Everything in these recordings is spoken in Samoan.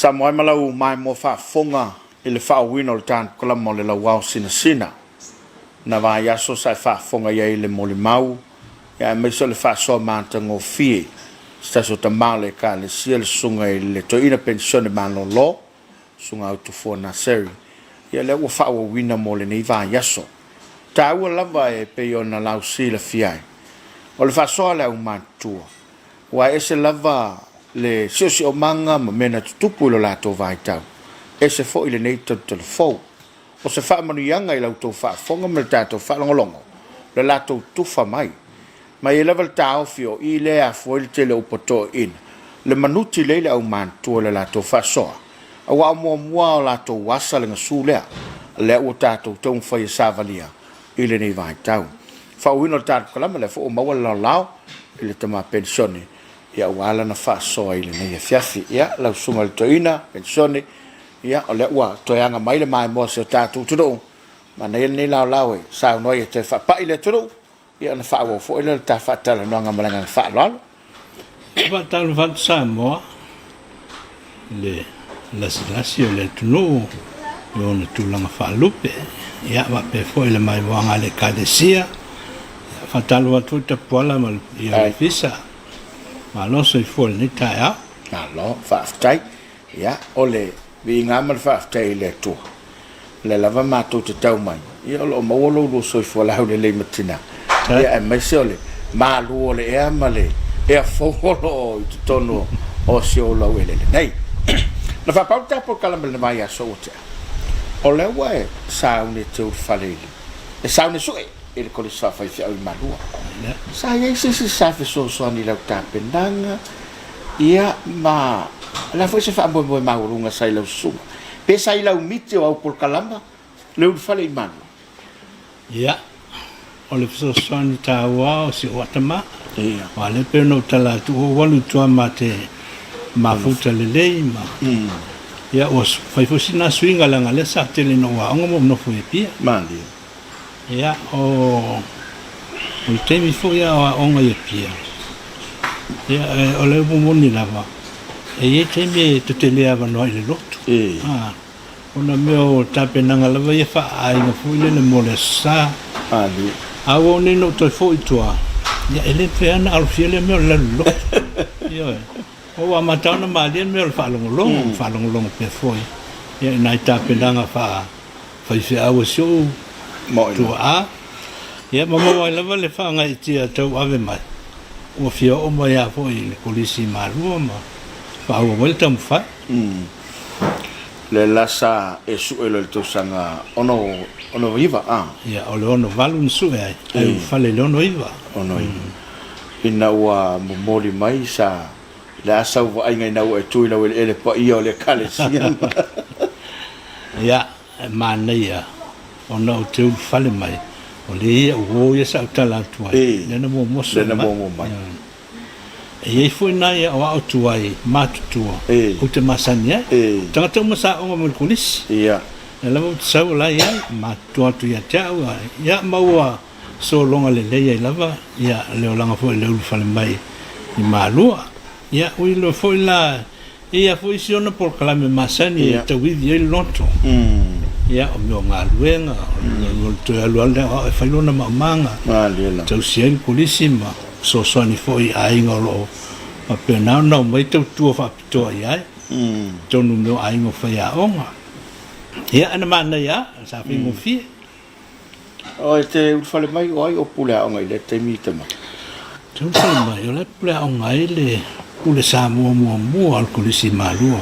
Samoa ai ma lau maimoa faafofoga i le faaauauina o le tanukalama o le Lauao Sinasina. Na vaiaso sa e faafofoga i ai i le molimau aemaise o le faasoa matagofie se tasi o tama o le Ekalesia, le susuga i le Toeaina Penisione Malolo, Susuga Utufua Naseri, ia lea ua faaauauina mo lenei vaiaso. E taua lava e pei ona lausilafia ai, o le faasoa a le aumatutua, aua e ese lava le siosiomaga ma mea na tutupu i lo latou vaitau, ese foi lenei talutalu fou. O se faamanuiaga i la outou faafofoga ma le tatou faalogologo, le latou tufa mai. Ma e i ai lava le taofi o i lea e afua ai le tele o upu a toeaiina, le manuti lea i le aumatutua i le latou faasoa, aua o muamua lava o latou asa le gasu lea, lea ua tatou taumafai e savalia i lenei vaitau. Faauuina o le tatou kalama, lea foi ua maua le laolao i le tama penisione, ia aua lana faasoa i lenei afiafi. Ia, lau susuga i le toeaina penisione, ia o lea ua toe aga mai le maimoa a si o tatou atunuu, manaia lenei laolao e saunoa ai e toe faapai le atunuu, ia ona faaauau foi lea o le ta faatalanoaga ma le agaga faaaloalo. E faatalofa atu Samoa i le lasilasi o le atunuu i ona tulaga faalupe, ia faapea foi le maimoaga a le Ekalesia. Ia, faatalofa atu foi Tapuala ma le paia o le Ofisa. Malo soifua i lenei taeao. Malo, faafetai. Ia, o le viiga ma le faafetai i le Atua, o lea lava matou te tau mai, ia o lo o maua lo oulua soifua laulelei ma tina, ia aemaise o le malu o le ea ma le ea fou o lo o i totonu o si ou laueleele nei. Na faapau le tatou polokalame i le vaiaso ua tea, o lea ua e sauni e te ulufale i le, e sauni e sue i le Kolisi Faafaifeau i Malua. Sa i ai se isi sa fesoasoani i lau tapenaga, Ia, ma o le a foi se faamoemoe maualuga sa i lau susuga? Pe sa i lau miti o au polokalama le ulufale i Malua? Ia, o le fesoasoani taua o si ou atamā. Ia. Aua o lea pei ona ou tala atu, ua ou alu i tua ma te mafuta lelei ma... Ia, ua fai foi sina suiga leaga o lea sa tele ina ou aoga ma ou nofo i Apia. Malie. Ia, o le taimi foi a o aoga i Apia, ia, o le upu moni lava, e i ai taimi e tetele avanoa i le lotu. Ona mea o tapenaga lava ia faa-aiga foi lele mo le Aso Sa. A ua oo nei ina ou toe foi i tua, ia, e le mafai lava ona alofia lea mea o le alu i le lotu. Ioe. Ua amata ona malie le mea o le faalogologo, ma faalogologo pea foi ia i nai tapenaga faa faifeau a si ou tuaa. Ia ma maua ai lava le faagaeetia tauave mai, ua fia oo mai lava foi i le Kolisi i Malua ma faaauau ai le taumafai. Le la sa e sue loa i le tausaga 69, a? Ia, o le 68 na sue ai, ae ulufale i le 69. 69. Ina ua momoli mai sa le a sau vaaiga ina ua e tu i lau eleele paia o le Ekalesia ma. Ia, e manaia ona ou te ulufale mai, o lea ia uo ia sa ou tala atu ai, lea na muamua sue mai. Lea na muamua mai. E i ai foi nai aoao tuai matutua ou te masani ai. O tagata uma sa aoga mai le kolisi. Ia. Lea lava ou te sau o la e i ai, matutua atu ia te au, ia ma ua sologa lelei ai lava ia le olaga foi i le ulufale mai i Malua. Ia, ui loa foi la, e i ai foi isi ona polokalame masani e tauivi ai le loto. Ia, o mea o galuega, o le toe alu lava lea o au e fai lona maumaga, tausi ai le kolisi ma fesoasoani foi i aiga o lo o faapena ona omai tautua faapitoa i ai, totonu o mea o aiga o faiaoga. Ia, na manaia lava, sa faigofie. O e te ulufale mai o ai o pule aoga i lea taimi tama? Te ulufale mai, o la e pule aoga ai le pule Samoa muamua o le Kolisi i Malua,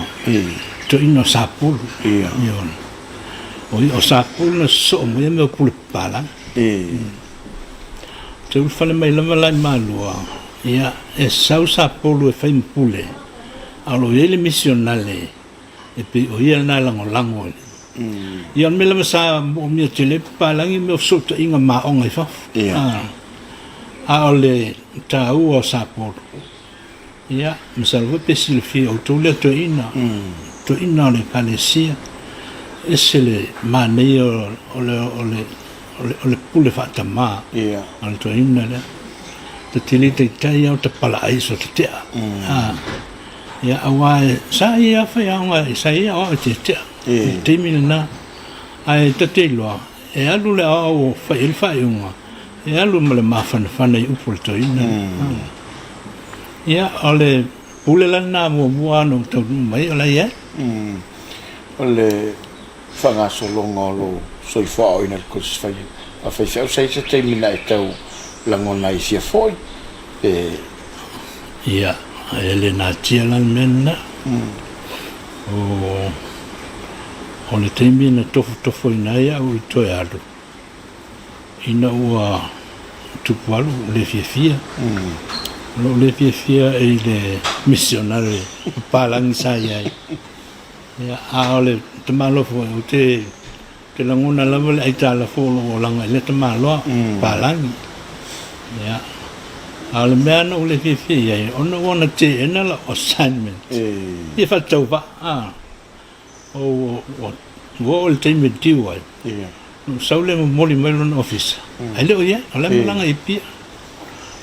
toeaina o Sapulu. Ia. O ia o Sapulu na sosoo mai ia mea o pule papalagi. Te ulufale mai lava la i Malua, ia e sau Sapulu e fai ma pule, a o lo o i ai le misionale e pei o ia lena e lagolago i Ia o le mea lava sa moomia tele ai papalagi mea o fesootaiga ma aoga i fafo. A o le taua o Sapolu, ia, masalo foi pe silafia e outou lea toeaina, toeaina o le Ekalesia, ese le manaia o le pule faatamā a le toeaina lea. Ta te le taitai lava o tapalaai so ta tea. Ia, aua sa i ai lava faiaoga, sa i ai aoao e tetea i le taimi lena. Ae ta te iloa, e alu le aoao ua fai i ai le faaiuga, e alu ma le mafanafana i upu a le toeaina lea. Ia, o le pule la lena muamua na ou taunuu mai ai, o la e i ai. O le faagasologa o lou soifua aoaoina i le Kolisi Faa-Faifeau, sa i ai se taimi na e tau lagona ai fia foi pe. Ia, e le natia la le mea lena. O le taimi na tofotofoina ai au i toe alu, ina ua tupu alu lou le fiafia. O lou le fiafia i le misionare papalagi sa i ai. Ia, a o le tamaloa foi, ou te te lagona lava le aitalafu o lou olaga i lea tamaloa, palagi. Ia, a o le mea na ou le fiafia i ai, ona ua na teena lau assignment. Ia faatauvaa, a, ua oo i le taimi e due ai, na ou sau lea momoli mai lona ofisa, ae le o i ai, o la e malaga i Apia.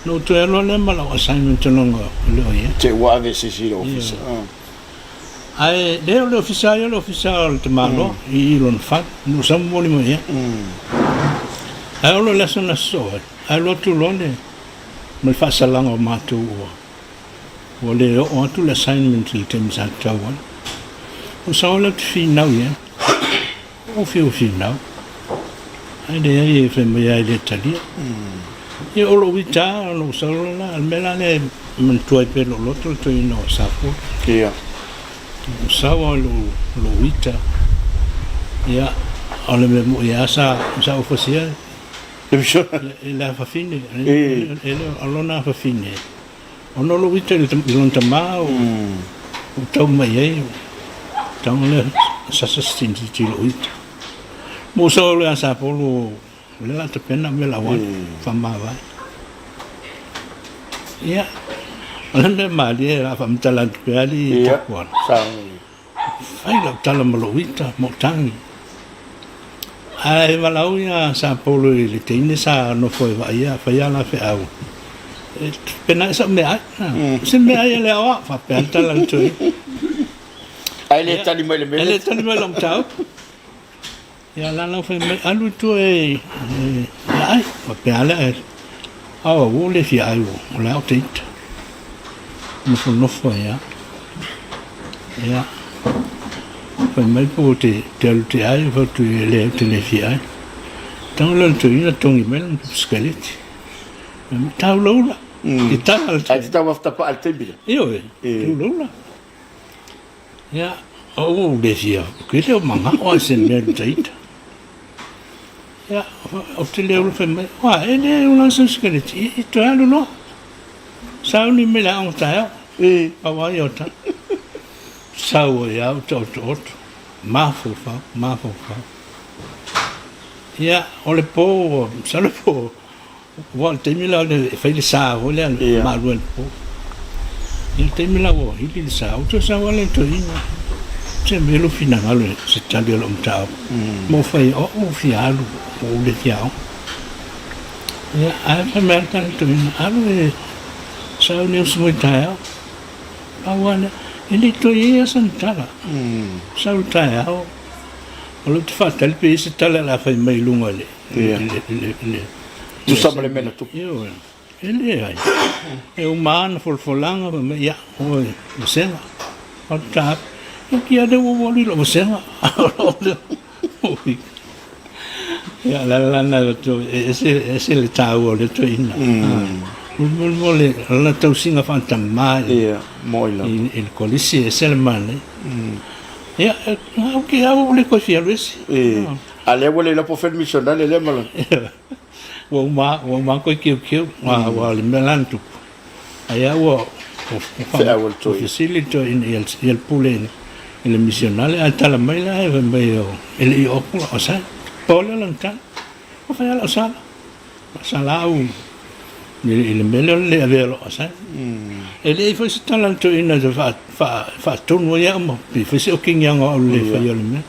Na ou toe alu lava lea ma lau assignment ona e le o i ai. Te ua ave se isi i le ofisa. Ae le o le ofisa ia o le ofisa o le tamaloa i i lona fale, na ou sau momoli mai i ai. Ae oo loa i le aso na sosoo ai, ae alu atu loa le ma le faasalaga o matou ua ua le oo atu le assignment i le taimi sa tatau ai. Ou sau lea ou te finau i ai. Ou fiu finau. Ae leai e fai mai lava e le talia. Ia o lou ita lava, o lou sau loa la, o le mea la lea e manatua ai pea i lou loto le toeaina o Safua. Ia. Ou sau lava i lou ita, ia, o le mea moi lava sa ou fasia ai, le afafine, o lona afafine, Ona o lou ita i lona tama ua tau mai ai, tago lea sasa se tamaititi i lou ita. Ma ou sau loa ia Sapolu o lea o le a tapena mea o le a ou alu, faamavae. Ia, o le mea malie o le a faamatala atu pea alii Tapuala. Fai lau tala ma lou ita ma ou tagi. Ae valaau ia Sapolo i le teine sa nofo e vaaia faia la feau. E pena e sau meaai. Se meaai a le aoao faapea le tala a le toeaina. Ae le tali mai le mea. E le tali mai lau mataupu. Ia la lau fai mai alu i tua e ai. Faapea lea e ao ua le fia ai o le ao te ita. Nofonofo ai lava. Ia fai mai po o te alu te ai, ou fai atu e leai ou te le fia ai. Tago lea o le toeaina togi mai lana pepa sikaleti. Fai mai, taulaula. I tala le Ae te tau aftapaa i le taimi lea. Ioe, taulaula. Ia, ou le fia kele o manao ai se mea i ita. Ia, ou te le ulu fai mai, ua, e le ula se sikaleti, i toe alu loa. Sauni mai le aoga taeao. Pau ai o ta. Sau ai au ta oto oto. Mafaufau, mafaufau. Ia, o le po, masalo po, Aua o le taimi la e fai le sa foi lea malu ai le po. Ia le taimi la ua hili le sa, ua toe sau lava le toeaina. Se aumai lou finagalo i se tali o lau mataupu. Ma ou fai, o au ua fia alu, ua ou le fia aoga. Ia, ae fai mai lava le tali a le toeaina, alu e sauni uso mai taeao. Pau lava lea, e le i toe i ai lava sana tala. Sau le taeao, o lea ou te faatali pe i ai se tala o le a fai mai i luga i le Tusa ma le mea na tupu. Ioe, e leai. E uma lava na folafolaga fai mai, ia, oi, vasega. Ota atu, ia kia lea ua ou alu i lou vasega. Ia, o le ala lena e ese, ese le taua o lea toeaina. Molemole, o lana tausiga faatamā i le kolisi, e ese le manaia. Ia, au ke au ua le toe fia alu ese. A lea ua le iloa po o fea le misionale lea ma lona. Ua uma, ua uma koe kiukiu, aua o le mea la na tupu. Ai a ua Feau e le toeaina. Fesili le toeaina ia le pule i le misionale, ae tala mai la e fai mai e le i oo atu lau sala. Pau lea o lana tala, ua fai lava lau sala. Sala au i le mea lea o le le avea o lou asai. E leai foi se tala a le toeaina e faatonu ai au ma pe fai se okigiaga o au i le le faia o le mea.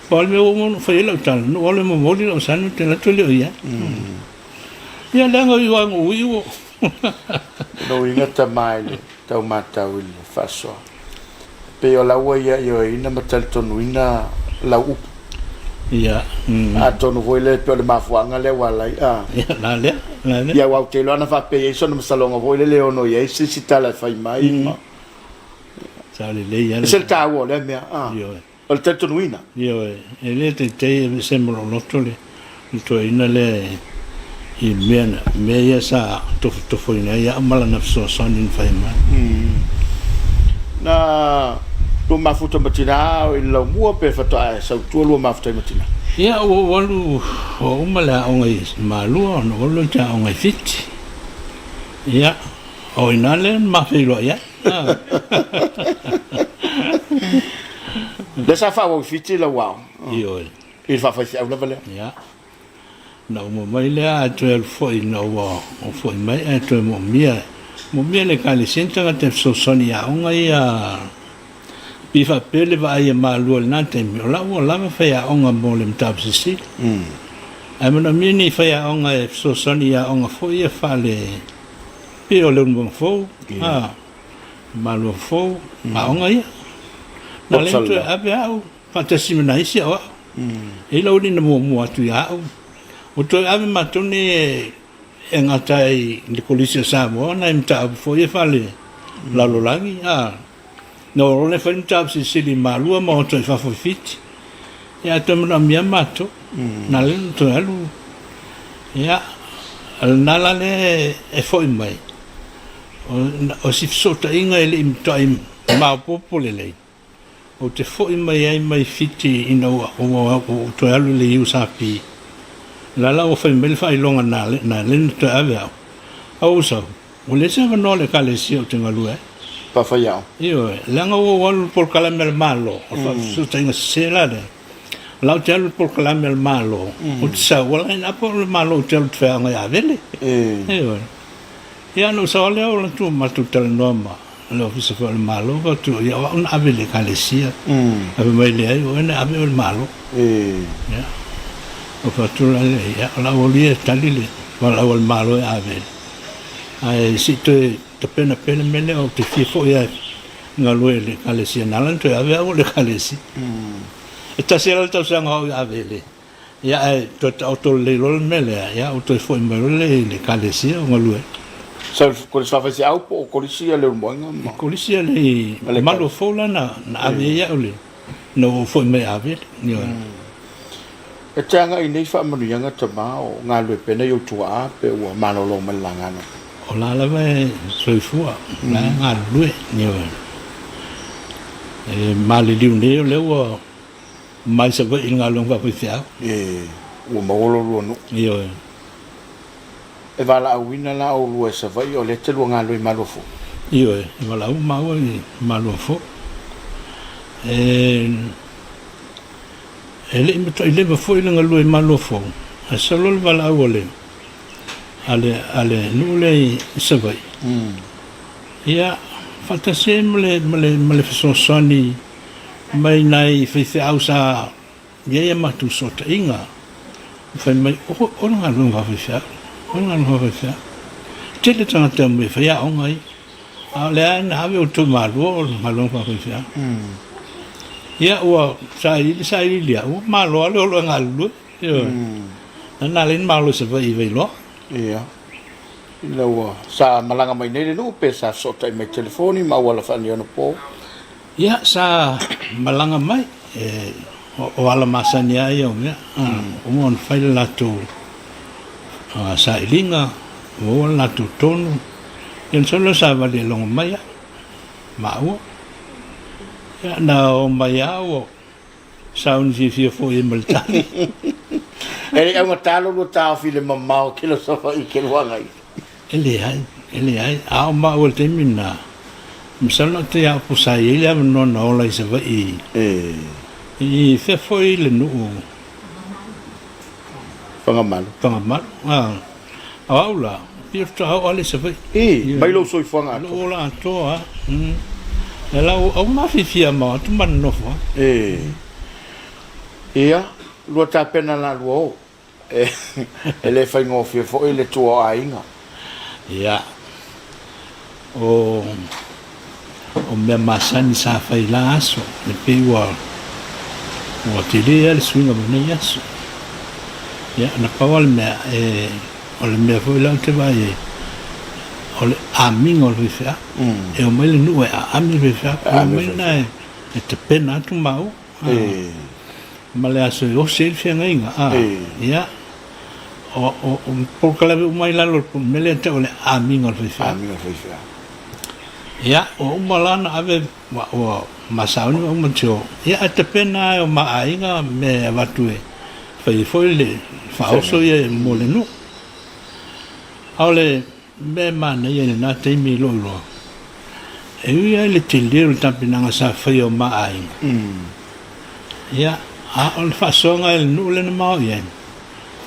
Pau le mea ua uma ona fai ai lau tala, na ou alu e momoli lau asai, ou te alu atu e le o i ai. Ia leaga i uaga ui ua. Lona uiga tama i le tau matau i le faasoa. Pei o la ua ia ioeina ma talitonuina lau upu. Ia. Atonu foi lea pei o le mafuaaga lea ua ala ai a. Ia, la lea, la lea. Ia, aua ou te iloa ana faapea e i ai sona masaloga foi lele e ono i ai se isi tala e fai mai ma. Sa lelei lava le. Ese le taua o lea mea, a. Ioe. O le talitonuina. Ioe, e le taitai aveese ma lou loto le toeaina lea i mea na, mea ia sa tofotofoina ai au ma lana fesoasoani na fai mai. Na lua mafuta ma tina o i le laumua pe faatoa e sau i tua lua mafuta ai ma tina? Ia, ua ou alu, ua uma le aoga i Malua ona ou alu lea i te aoga i Fiti. Ia, o i ina lea na ma feiloai ai. Lea sa faaauau i Fiti lau aoga? Ioe. I le faafaifeau lava lea? Ia. Na uma mai lea ae toe alu foi ina ua ou foi mai ae toe moomia, moomia e le Ekalesia ni tagata e fesoasoani i aoga ia. Pei faapea le vaai a Malua i lena taimi, o la ua lava faiaoga mo le mataupu silisili. Ae manaomia ni faiaoga e fesoasoani i aoga foi ia faale, pei o Leulumoega Fou, a, Malua Fou, aoga ia. Na ala ai ona toe ave au faatasi ma nai isi aoao. E i ai lau alii na muamua atu ia au. Ua toe ave matou nei e gata ai i le Kolisi o Samoa nai mataupu foi ia faale lalolagi, a. Na o loa fai le mataupu silisili i Malua ma o atu ai i fafo i Fiti. Ia ae toe manaomia matou. Na ala ai ona toe alu. Ia, o lena la lea e foi mai, o si fesootaiga e le i matuai maopoopo lelei, ou te foi mai ai mai Fiti ina ua ou toe alu i le USRP. O la la ua fai mai le faailoga na ala ai ona toe ave au, Au sau, Ua leai se avanoa o le Ekalesia ou te galue ai. Faafaiao. Ioe, leaga ua ou alu i le polokalame a le Malo, o le faafesootaiga sese la lea. O la ou te alu i le polokalame a le Malo, ou te sau, ua line up au e le Malo ou te alu ou te faiaoga i Avele. Ioe. Ia ona ou sau lava lea ou alu atu matou talanoa ma le Ofisa foi o le Malo, fai atu, ia o au na ave i le Ekalesia. Ae fai mai, leai, o oe na ave oe i le Malo. Ia, ou fai atu la lea, ia o le a ou alu ia e tali le valaau a le Malo e Avele. Ae se i toe tapena pea le mea lea, ou te fia foi lava e galue i le Ekalesia. Na ala ona toe ave au o le Ekalesia. E tasi lava le tausaga o au i Avele, ia ae toe taoto lelei loa le mea lea, ia ou toe foi mai loa lea i le Ekalesia o galue ai. Sau i le Kolisi Faafaifeau po o Kolisi a Leulumoega ma. Kolisi a le Malu Fou la na ave ai au i le Na ou foi mai Avele. Ioe. E te agai i nei faamanuiaga tama o galulue pea nai ou tuaa pe ua malolo mai le lagana? O la lava e soifua, o la e galulue. Ioe. E maliliu nei o lea ua mai Savaii i le galuega faafaifeau. E, ua maua lo lua nuu. Ioe. E valaauina la oulua i Savaii o lea e te lua galulue i Maluafou? Ioe, e valaau maua i Maluafou. E, e le i matuai leva foi le galue i Maluafou, ae sau loa le valaau a le, a le, a le nuu lea i Savaii. Ia, faatasi ai ma le, ma le, ma le fesoasoani mai nai faifeau sa I ai a matou fesootaiga, fai mai, o, o le galuega faafaifeau, o le galuega faafaifeau. Tele tagata e omai e fai aoga ia, a o lea na ave outou i Malua o le galuega faafaifeau. Ia, ua sailiili sailiili lava, ua malo lava le olo e galulue. Ioe. Na ala ai ona malo i Savaii i Vailoa. Ia. Ina ua, sa malaga mai nei le nuu pe sa fesootai mai i telefoni ma auala faaneionapo? Ia, sa malaga mai, o ala masani lava ia o mea, ua uma ona fai le latou sailiga, ua maua le latou tonu, ia ona sau lea o le savali e logo mai au, maua. Ia, na o mai lava ua sauni fiafia foi ai ma le tali. E le i augata lo lua taofi i le mamao kelo Savaii kelo agai. E leai, e leai. A o maua i le taimi lena, masalo na o te aopo sa i ai le avanoa na ola i Savaii i fea foi le nuu Fagamalu. Fagamalu, a. O au la, pei faatoa oo lava lea i Savaii. I, mai lou soifuaga atoa. Lou ola atoa lava. Lea la ua mafiafia ma o atu ma nonofo lava. E. Ia, lua tapena la lua o. E le faigofie foi le tua o aiga. Ia, o, o mea masani sa fai i la aso, e pei ua ua tele lava le suiga mo nei aso. Ia, na pau lava le mea, e, o le mea foi lea ou te vaai ai, o le amiga o le faifeau. E omai le nuu e aami le faifeau, o le omai lena e, e tapena atu maua. Ma le aso e osi ai le feagaiga. Ia, o, o, o polokalame uma i lalo o le mea lea e tau o le amiga o le faifeau. Amiga o le faifeau. Ia, ua uma la ona ave, ua, ua masauni ma uma tio. Ia, ae tapena lava e o ma aiga mea e avatu e fai ai foi le faaoso ia mo le nuu. A o le mea e manaia i lena taimi i lou iloa, e ui lava i le tele o le tapenaga sa faia e o ma aiga, ia, a o le faasoaga i le nuu lea na ma o i ai,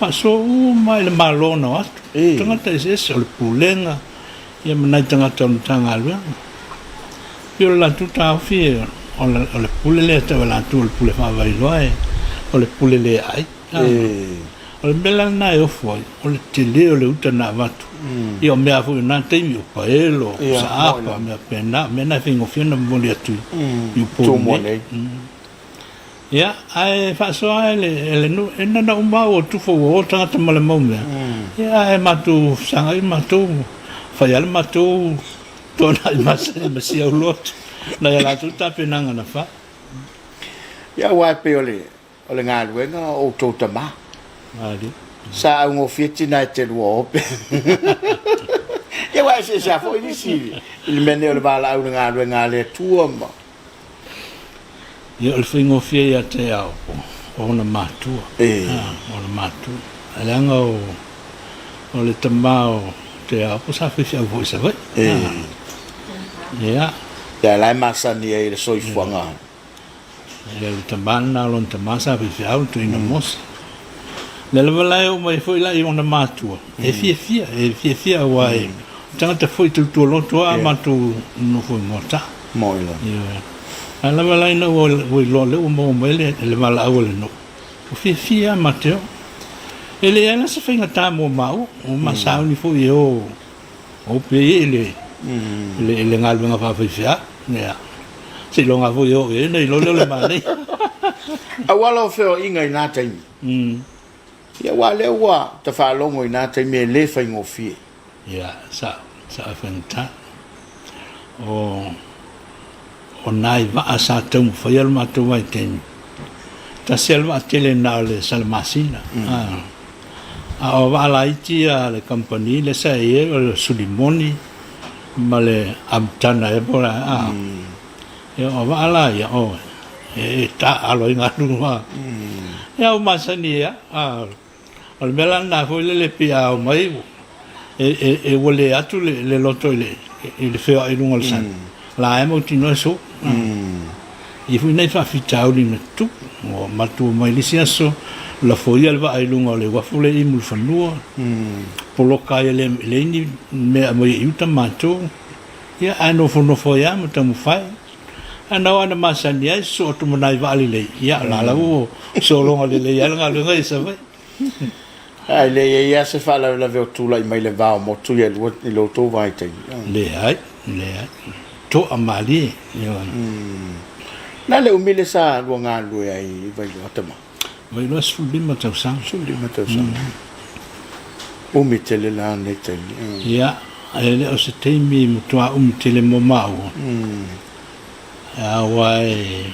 faasoa uma lava i le Malo na o atu, tagata eseese, o le Pulega, ia ma nai tagata o le Matagaluega. E pei o le latou taofi, o le pule lea e tau e latou o le pule faavailoa, o le pule le ai. O le mea la lena e ofo ai, o le tele o le uta na avatu. Ia o mea foi o na taimi, o paelo, o saapa, mea faapena, o mea na e faigofie ona momoli atu i Upolu nei. Ia, ae faasoa lava e le nuu, e nana uma lava ua tufa ua o tagata ma le mau mea. Ia, ae matou fesagai matou, fai lava le matou toanai masani ma si aulotu nai a latou tapenaga na fai. Ia, aua e pei o le O le galuega o outou tama. Malie. Sa augofie tina e te lua ope. Ia aua e eseese lava foi nisi i le mea nei o le valaau i le galuega a le Atua ma. Ia o le faigofie ia te au o ona matua. E. Ona matua. Leaga o o le tama o Te Aopo sa faifeau foi i Savaii. E. Ia. Ia la e masani ai i le soifuaga. Ia le tama lena o lona tama sa faifeau le toeaina Mose. O lea lava la e oo mai foi la i ona matua, e fiafia, e fiafia aua e tagata foi tautua loto lava a matou nonofo i Moataa. Moi lava. Ioe. A lava la ina ua iloa lea ua maua mai le valaau a le nuu, ua fiafia lava Mateo. E leai la se faigata mo maua, ua ma sauni foi e o O pei i le, i le, i le galuega faafaifeau. Ia. Seiloga foi e oo i ai ona iloa lea o le manaia. Auala o feoaiga i na taimi. Ia aua lea ua ta faalogo i na taimi e le faigofie. Ia, sao, sao e faigata. O, o nai vaa sa taumafaia le matou vaitaimi, tasi lava le vaa tele na o le Salamasina. A o vaa laiti a le kamupani lea sa i ai o le Sulimoni ma le Amutana ea po o le a. Ia o vaa la ia, oi, e taaalo ai galu. Ia ua masani ai lava. O le mea la lena foi lele pei a omai e ua le atu le loto i le feoai i luga o le sami, la e mautinoa e sou. E i ai foi nai faafitauli na tutupu. Ua matua mai le isi aso, lafoia le vaa i luga o le uafu lea i Mulifanua, poloka ai e leai ni mea e aumaia i uta matou, ia ae nofonofo ai lava ma taumafai. Ae na o ana masani ai, sosoo atu ma nai vaa lelei, ia o la lava ua sologa lelei ai le galuega i Savaii. Ae le i ai lava se faalavelave o tulai mai le va o motu ia e lua i lo outou vaitaimi. Leai, leai. Toa malie, ioe. Na le umi le sa lua galulue ai i Vailoa tama? Vailoa 15 tausaga. 15 tausaga. Umi tele la nei taimi. Ia, e le o se taimi e matua umi tele mo māua. Aua e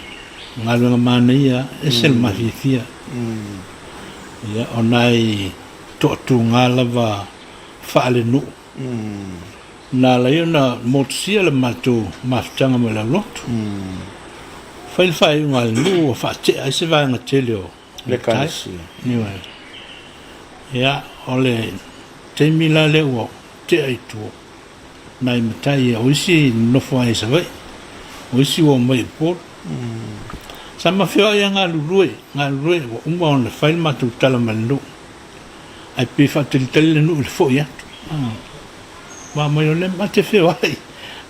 galuega manaia, ese le mafiafia. Ia, o nai toatuga lava faalenuu. Na ala ai ona motusia le matou mafutaga ma le aulotu. Fai le faaiuga a le nuu ua faatea ai se vaega tele o le tai. Ioe. Ia, o le taimi la lea ua tea i tua, nai matai ia, o isi nonofo ai i Savaii, o isi ua omai i Upolu. Sa ma feoai a galulue, galulue, ua uma ona fai le matou tala ma le nuu. Ae pei e faatalitali le nuu i le foi atu. Ua aumai o lea ma te feoai,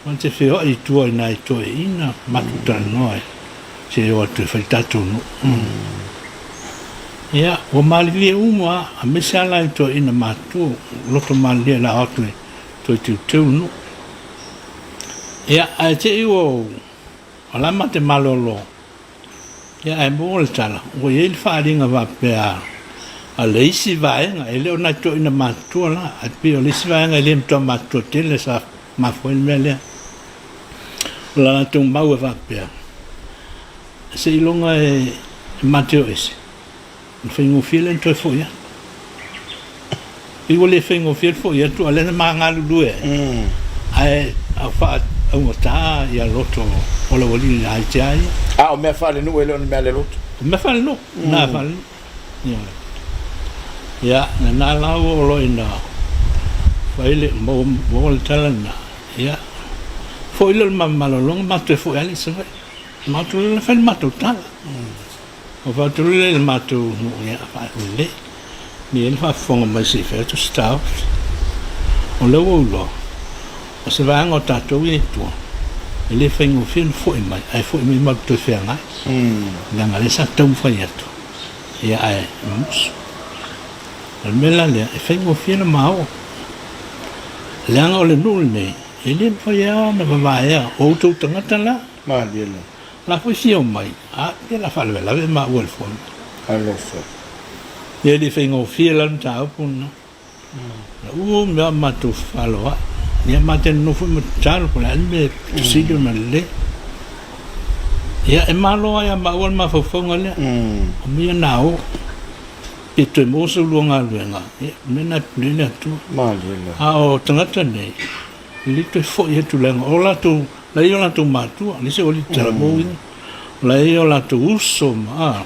ma te feoai i tua i nai toeaiina, matou talanoa ai, se i o atu e fai tatou nuu. Ia, ua malilie uma, aemaise lava la i toeaiina matutua, loto malilie o le a o atu e toe teuteu le nuu. Ia, ae te i ua ou alama te malolo, ia ae maua le tala, ua i ai le faaaliga faapea a le isi vaega, e le o nai toeaiina matutua la, ae pei o le isi vaega e le matua matutua tele sa mafua ai le mea lea. O la latou mau e faapea, seiloga e mate o ese, Ona faigofie lea ona toe foi atu. Pei ua le faigofie le foi atu, a o lea na ma galulue ai, ae faaaugata ia loto o le aualii ia te a ia. A o mea faalenuu e le o ni mea le loto? O mea faalenuu, na faalenuu. Ioe. Ia, lena la ua oo loa ina fai le, maua le tala lena, ia, foi lea o le malologa ma toe foi lava lea i Savaii. Matou lea fai le matou tala. Ua faatolu lea i le matou nuu ia faalelei. Ni ai le faafofoga mai se i fai atu se taofi. O lea ua ou iloa, o se vaega o tatou ia i tua, e le faigofie ona foi mai, ae foi mai matou toe feagai. Leaga lea sa taumafai atu, ia ae musu. O le mea la lea, e faigofie ona maua. Leaga o le nuu lenei, e le mafai lava ona vavaea o outou tagata la. Malie la. La foi fia omai, a ia la faalavelave maua i le fono. Alofa. Ia e le faigofie la le mataupu lena. Na ua umi lava matou fefaloai. Ia ma te nonofo foi ma tatalo po o le a le mea e pito sili ona lelei. Ia e malo lava ia maua le mafaufauga lea. O mea na o. Pe toe maua sa ulua galuega, ia o mea na e pule ai le Atua. Malie la. A o tagata nei, e le toe foi atu leaga o latou la e i ai o latou matua, le isi aualii talavou ia, o la e i ai o latou uso ma a,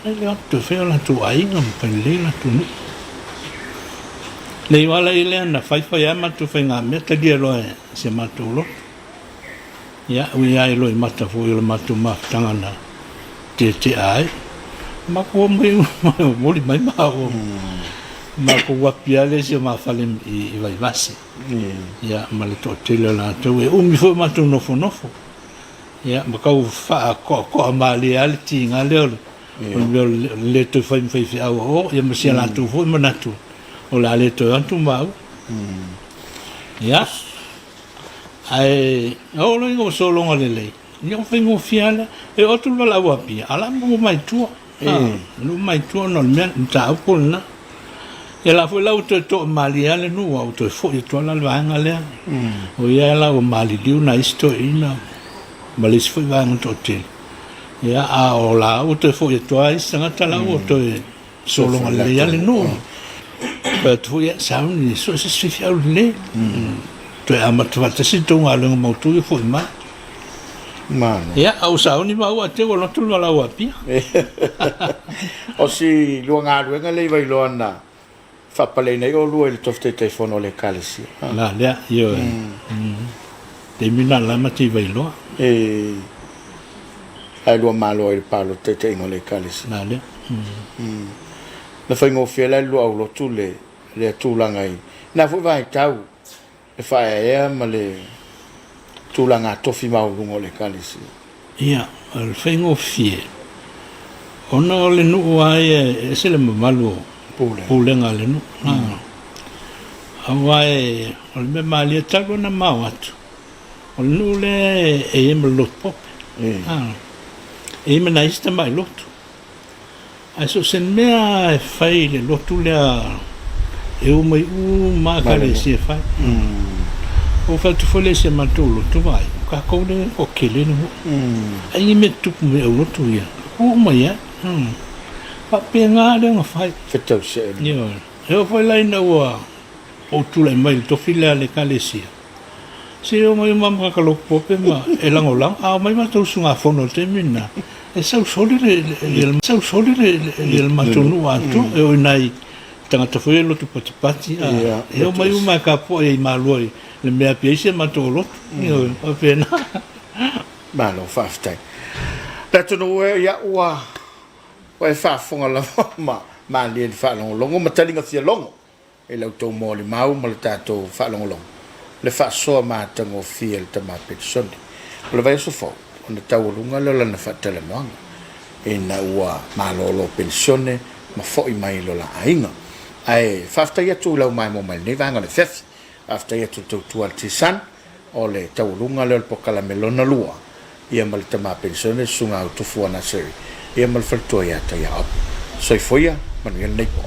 la e le o atu toe fai o latou aiga ma fai lelei o latou nuu. Le igoa la i lea na faifai lava matou faigamea talia loa e si a matou loto. Ia, ui lava i loimata foi o le matou mafutaga na tetea ai, matou omai momoli mai maua, matou api lava le isi o ma fale i Vaivase. Ia, ma le toatele o latou, e umi foi o matou nofonofo, ia, ma tau faakoakoa malie lava le tiga lea o le mea o le le toe fai ma faifeau a o, ia ma si a latou foi manatu o le a le toe o atu maua. Ia, ae oo loa ina ua sologa lelei, ia ua faigofie lava lea. E oo atu le valaau a Apia, a o le a maua mai tua. Nuu mai tua ona o le mea, mataupu lena. Ia la foi la ua toe toamalie lava le nuu, a ua toe foi atu lava la le vaega lea. O ia la ua maliliu nai isi toeaiina ma le isi foi vaega toatele. Ia, a o la ua toe foi atu lava isi tagata la ua toe sologa lelei lava le nuu. Fai atu foi, ia, sauni, sue se isi faifeau lelei. Toe amata faatasi le tou galuega mautu ia foi mai. Malo. Ia, a ua sauni maua te ua lotu le valaau a Apia. O si lua galuega lea i Vailoa na faapaleina ai oulua i le tofi Taitaifono o le Ekalesia. La lea, ioe. Taimi na la ma te i Vailoa. E ae lua malo ai i le palota taitaiga o le Ekalesia. La lea. Na faigofie la i le lua aulotu le lea tulaga i na foi vaitau le faaeaea ma le tulaga tofi maualuga o le Ekalesia. Ia, o le faigofie, ona o le nuu lava ia e ese le mamalu o pulega a le nuu. Aua o le mea malie talu ona mao atu, o le nuu lea e i ai ma le lotu pope, e i ai ma nai isi tamai lotu. Ae so o se mea e fai i le lotu lea e omai uma lava Ekalesia e fai. Ua fai atu foi lea i si a matou lotu, vaai, o tatou lea e toatele le nuu. Ai ni mea tutupu mai i au lotu ia, ua omai ai. Faapena lea ona fai. Fetausiai. Ioe. E oo foi la ina ua ou tulai mai i le tofi lea a le Ekalesia, Se e omai uma ma lotu pope ma e lagolago, a omai matou usugafono i le taimi lena, e sau soli le, sau soli le matou nuu atoa, e oo i nai tagata foi ia lotu patipati, a, e omai uma e tapuai ai malua i le mea e api ai si a matou lotu, ioe, faapena. Malo faafetai. Le atunuu e, ia ua e faafofoga lava ma malie i le faalogologo ma taliga fia logo i la outou molimau ma le tatou faalogologo, le faasoa matagofie a le tama Petisone. O le vaiaso fou, ona taualuga lea o lana faatalanoaga, ina ua malolo penisione ma foi mai i lo la aiga. Ae faafetai atu i lau maimoa mai i lenei vaega o le afiafi. Faafetai atu i le tautua a le T-Sun. O le taualuga lea o le polokalame lona lua, ia ma le tama penisione le Susuga Tufua Naseri, ia ma le faletua ia Taiaapu. Soifua ia, manuia lenei po.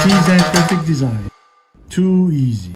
T-Design Perfect Design. Too easy.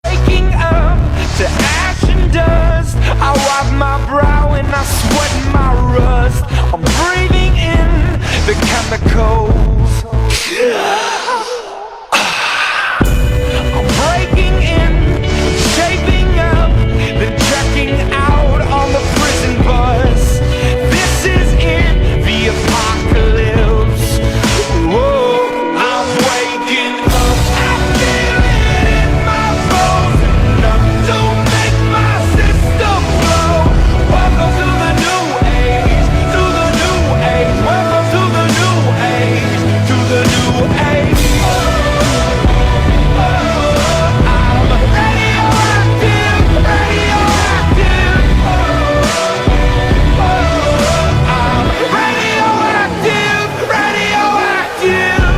Waking up to ash and dust. I wipe my brow and I sweat my rust. I'm breathing in the chemicals. I'm breaking in, shaping up, then checking out on the prison bus. This is it, the apocalypse. Whoa, I'm waking up. I feel it in my bones. Enough to make my system blow. Welcome to the new age, to the new age. Welcome to the new age, to the new age. I'm radioactive, radioactive. I'm radioactive, radioactive.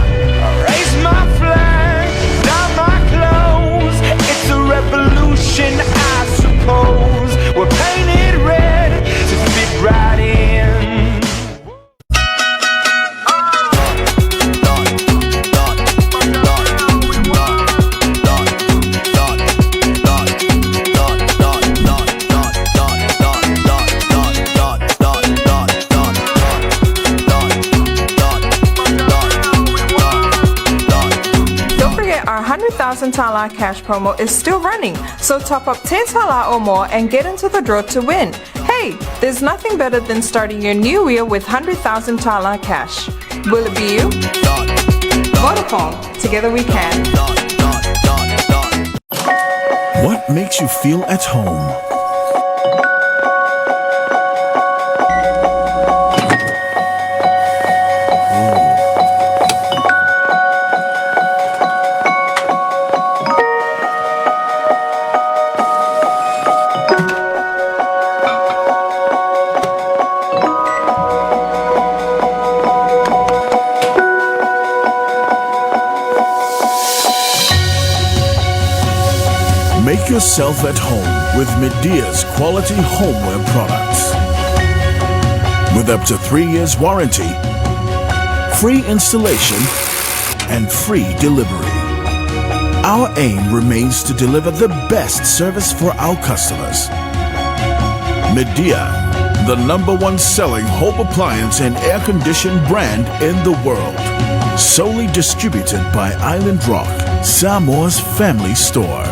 Raise my flag, down my clothes. It's a revolution, I suppose. We're painted red to fit right in. Don't forget our 100,000 Tala cash promo is still running, so top up 10 Tala or more and get into the draw to win. Hey, there's nothing better than starting your new year with 100,000 Tala cash. Will it be you? Vodafone, together we can. What makes you feel at home? Make yourself at home with Midea's quality homeware products. With up to 3 years warranty, free installation, and free delivery. Our aim remains to deliver the best service for our customers. Midea, the number one selling home appliance and air conditioned brand in the world. Solely distributed by Island Rock, Samoa's family store.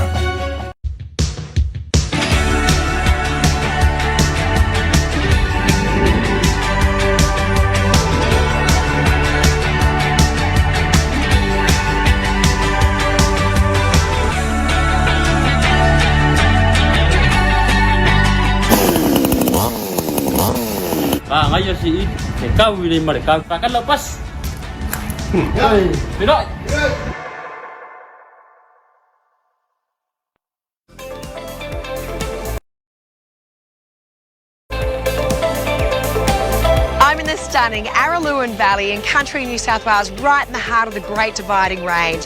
Ngaio si i te kau i le mare kau ka pas. Pero I'm in the stunning Araluen Valley in country New South Wales, right in the heart of the Great Dividing Range.